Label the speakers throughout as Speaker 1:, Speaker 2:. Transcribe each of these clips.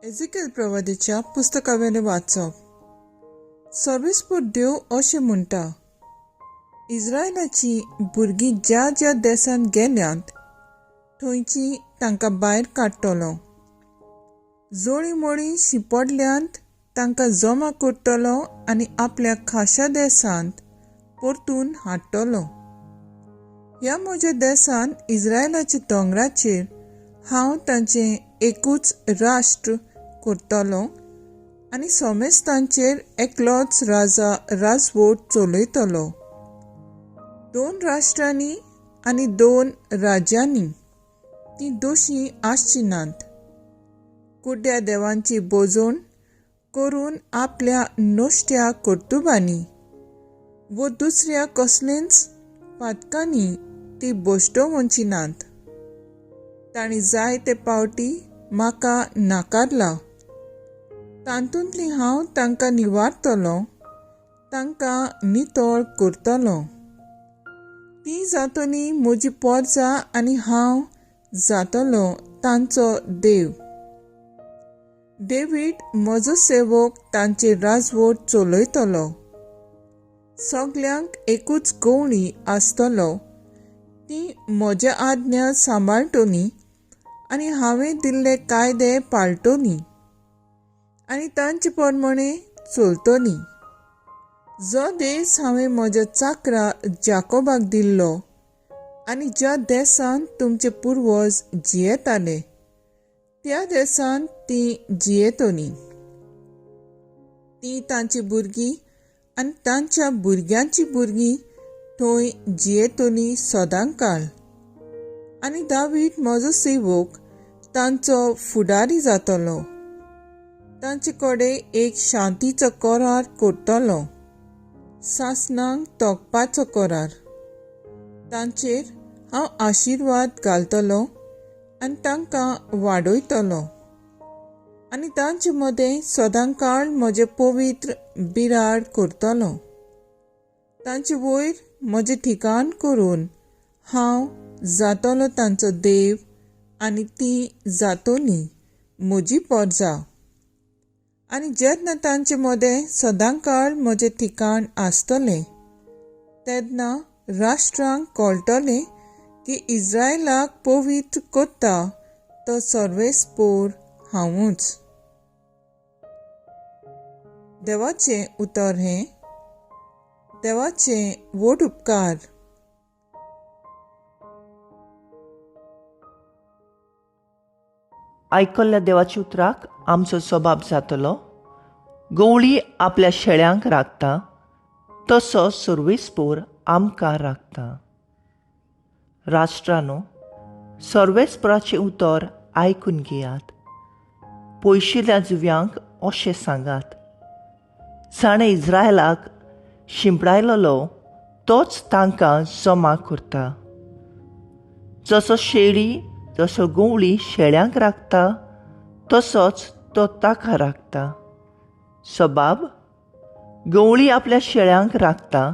Speaker 1: एझिकेल प्रवादीच्या पुस्तकावेलें वाचप. सर्वेस्पोर देव अशें म्हणटा, इस्रायलाचीं भुरगीं ज्या ज्या देशांत गेल्यांत थंयची तांकां भायर काडटलो, जोळी मोळी शिंपडल्यांत तांकां जमा करतलो आनी आपल्या खाशा देशांत परतून हाडटलो. ह्या म्हज्या देशांत इस्रायलाच्या दोंगराचेर हांव तांचें एकूच राष्ट्र करतलो आनी समेस्तांचेर एकलोच राजा राजवट चलयतलो. 2 राष्ट्रांनी आनी 2 राज्यांनी तीं दोशी आसची नात. कुड्ड्या देवांची बोजवण करून आपल्या नश्ट्या कर्तुबांनी वो दुसऱ्या कसलेंच पातकांनी ती बोश्टोवची नात. तांणी जायते पावटी म्हाका नाकारला, तातूंतली हांव तांकां निवारतलो, तांकां नितळ करतलो. ती जातली म्हजी पोरजा आनी हांव जातलो तांचो देव. डेवीड म्हजो सेवक तांचे राजवट चलयतलो. सगल्यांक एकूच गवळी आसतलो. ती म्हज्या आज्ञा सांबाळटली आनी हांवें दिल्ले कायदे पाळटली आनी तांचे प्रमाणे चलतली. जो देश हांवें म्हज्या चाकरा जाकोबाक दिल्लो आनी ज्या देशांत तुमचे पुर्वज जियेताले त्या देशांत ती जियेतली. ती तांची भुरगीं आनी तांच्या भुरग्यांची भुरगीं थंय जियेतली सदांकाळ. आनी दावीद म्हजो सेवक तांचो फुडारी जातलो. तांचे कडेन एक शांतीचो करार करतलो, सासणांक तोखपाचो करार. तांचेर हांव आशिर्वाद घालतलो आनी तांकां वाडयतलो आनी तांचे मदें सदांकाळ म्हजें पवित्र बिराड करतलो. तांचे वयर म्हजें ठिकाण करून हांव जातलो तांचो देव आनी ती जातली म्हजी पोरजा. आनी जेन्ना तांचे मदें सदांकाळ म्हजें ठिकाण आसतलें तेन्ना राष्ट्रांक कळटलें की इस्रायलाक पवित्र करता तो सर्वेस्पोर हांवूच. देवाचें उतर हें. देवाचें व्हड उपकार.
Speaker 2: आयकल्ल्या देवाच्या उतराक आमचो स्वभाव जातलो. गवळी आपल्या शेळ्यांक राखता तसो सर्वेस्पोर आमकां राखता. राष्ट्रानो, सर्वेस्पोराचें उतर आयकून घेयात. पयशिल्ल्या जुव्यांक अशें सांगात, जाणें इस्रायलाक शिंपडायलेलो तोच तांकां जमा करता. जसो शेळी जसो गवळी शेळ्यांक राखता तसोच तो ताका राखता. सबाब, गवळी आपल्या शेळ्यांक राखता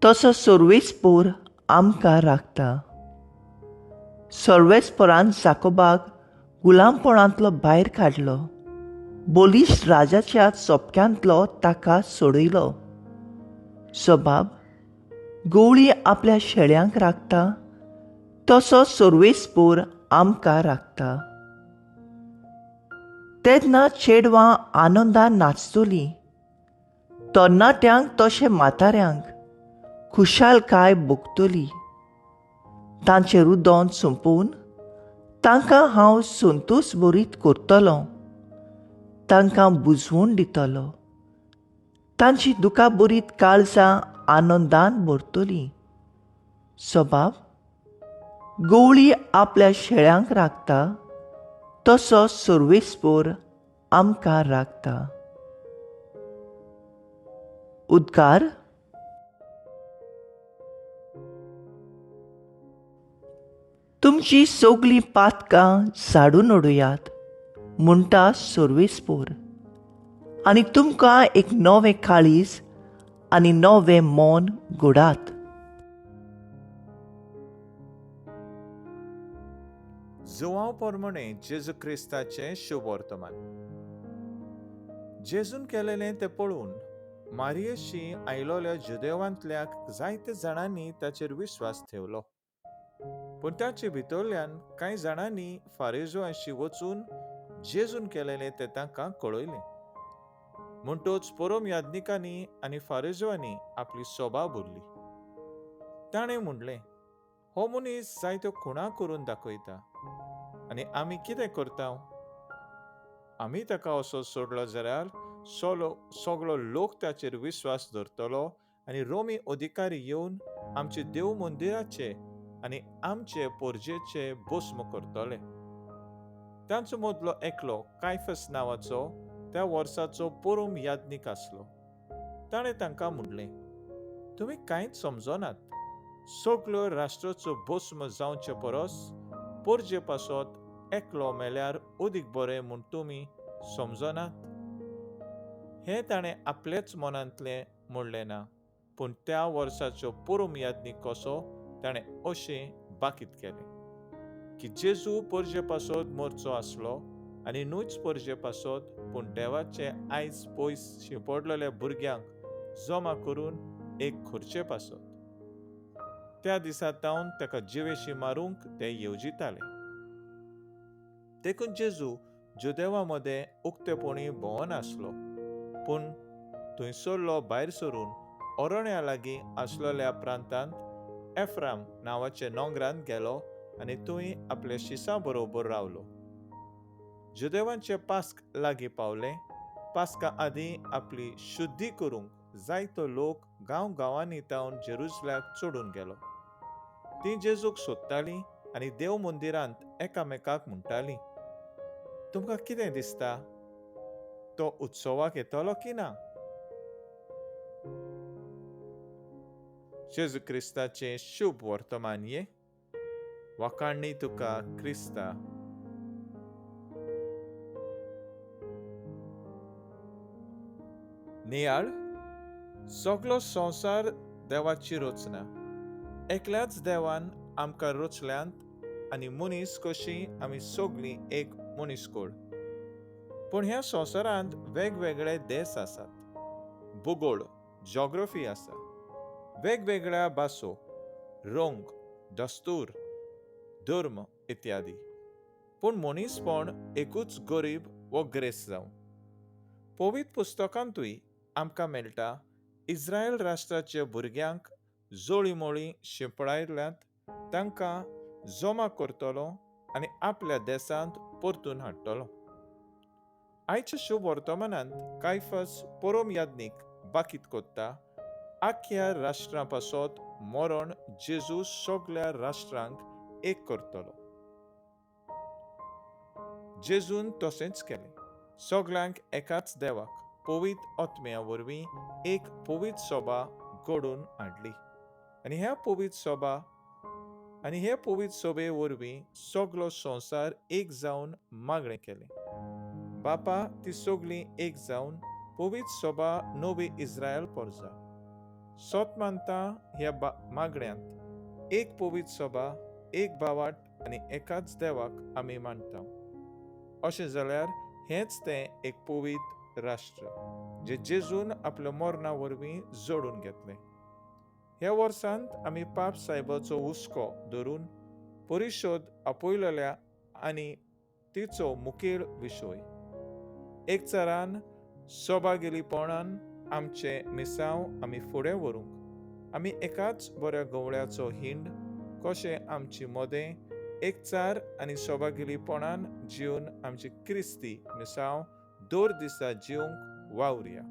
Speaker 2: तसो सर्वेस्पोर आमकां राखता. सर्वेस्पोरान जाकोबाक गुलामपणांतलो भायर काडलो, बलिश्ट राजाच्या चोपक्यांतलो ताका सोडयलो. सबाब, गवळी आपल्या शेळ्यांक राखता तसो सर्वेस्पोर आमकां राखता. तेन्ना चेडवां आनंदान नाचतलीं, तरणाट्यांक तशें म्हाताऱ्यांक खुशालकाय भोगतली. तांचें रुदन सोंपोवन तांकां हांव संतोश भरीत करतलो, तांकां बुजवण दितलो. तांची दुखां भरीत काळजां आनंदान भरतलीं. सबाब, गवळी आपल्या शेळ्यांक राखता तसो सर्वेस्पोर आमकां राखता. उद्गार. तुमची सगलीं पातकां झाडून उडयात म्हणटा सर्वेस्पोर, आनी तुमकां एक नवें काळीज आनी नवें मन घडात.
Speaker 3: जुवांव पोरमणे जेजू क्रिस्ताचें शुभ वर्तमान. जेजून केलेलें तें पळोवन मारियेशी आयलोल्या जुदेवांतल्या जायते जाणांनी ताचेर विश्वास ठेवलो. पूण ताचे भितरल्यान कांय जाणांनी फारेजोशी वचून जेजून केलेलें तें तांकां कळयलें. म्हणटोच पोरोम याज्ञिकांनी आनी फारेजोवांनी आपली सोबा भरली. ताणें म्हणलें, हो मनीस जायत्यो खुणा करून दाखयता आनी आमी कितें करता? आमी ताका असो सोडलो जाल्यार सगळो लोक ताचेर विश्वास धरतलो आनी रोमी अधिकारी येवन आमचे देव मंदिराचे आनी आमचे पोरजेचे भस्म करतले. तांचो मदलो एकलो कायफस नांवाचो त्या वर्साचो पोरूम याज्ञीक आसलो. ताणें तांकां म्हणलें, तुमी कांयच समजनात. सगळ्यो राष्ट्राचो भस्म जावचे परस पोरजे पासत एकलो मेल्यार अदीक बरें म्हूण तुमी समजनात. हें ताणें आपलेच मनांतलें म्हणलें ना, पूण त्या वर्साचो पोरूम याज्ञीक कसो ताणें अशें बाकीत केलें की जेजू पोरजे पासत मरचो आसलो आनी न्हूच पोरजे पासत पूण देवाचे आयज पयस शिंपडलेल्या भुरग्यांक जमा करून एक खुर्चे पासत. त्या दिसा तावन ताका जिवेशी मारूंक ते येवजिताले. देखून जेजू जुदेवा मदें उक्तेपणी भोंवनासलो, पूण थंयसरलो भायर सरून ओरण्या लागीं आसलेल्या प्रांतांत एफ्राम नांवाचे नोंगरांत गेलो आनी थंय आपल्या शिसां बरोबर रावलो. जुदेवांचे पास्क लागीं पावलें. पास्का आदीं आपली शुद्धी करूंक जायतो लोक गांव गांवांनी तावन जेरुजल्याक चडून गेलो. तीं जेजूक सोदतालीं आनी देव मंदिरांत एकामेकाक म्हणटालीं, तुमकां कितें दिसता, तो उत्सवाक येतलो की ना? जेजू क्रिस्ताचें शुभ वर्तमान ये. वाखाणणी तुका क्रिस्ता. नियाळ. सगलो संवसार देवाची रचना. एकल्याच देवान आमकां रचल्यांत आनी मनीस कशी आमी सगळीं एक मनीसकोड. पूण ह्या संवसारांत वेगवेगळे देश आसात, भुगोळ जॉग्रफी आसा, वेगवेगळ्या भासो, रंग, दस्तूर, धर्म इत्यादी. पूण मनीसपण एकूच गरीब वो ग्रेस जावं. पवित्र पुस्तकांतूय आमकां मेळटा इस्रायल राष्ट्राच्या भुरग्यांक जोळीमोळी शिंपडायल्यांत तांकां जमा करतलो आनी आपल्या देशांत परतून हाडटलो. आयच्या शुभ वर्तमानांत कायफस पोरोम याज्ञीक बाकीत कोत्ता आख्या राष्ट्रां पासत मरण जेजू सगळ्या राष्ट्रांक एक करतलो. जेजून तशेंच केलें. सगळ्यांक एकाच देवाक पवित्र आत्म्या वरवीं एक पवित्र सभा घडोवन हाडली आनी ह्या पवित्र सभा आनी हे पवित्र सभे वरवीं सगलो संवसार एक जावन मागणें केलें. बापा, ती सगळीं एक जावन पवित्र सभा नवी इस्रायल पोरजा सत मानता. ह्या मागण्यांत एक पवित्र सभा, एक भावाट आनी एकाच देवाक आमी मानता. अशें जाल्यार हेंच तें एक पवित्र राष्ट्र जे जेजून आपल्या मरणा वरवीं जोडून घेतलें. ह्या वर्सांत आमी पाप सायबाचो हुस्को धरून परिशोद आपयलेल्या आनी तिचो मुखेल विशय एकचारान सभागेलीपणान आमचें मिसांव आमी फुडें व्हरूंक आमी एकाच बऱ्या गवळ्याचो हिंड कशें आमची मदें एकचार आनी सभागेलीपणान जिवन आमची क्रिस्ती मिसांव दर दिसा जिवंक वावरया.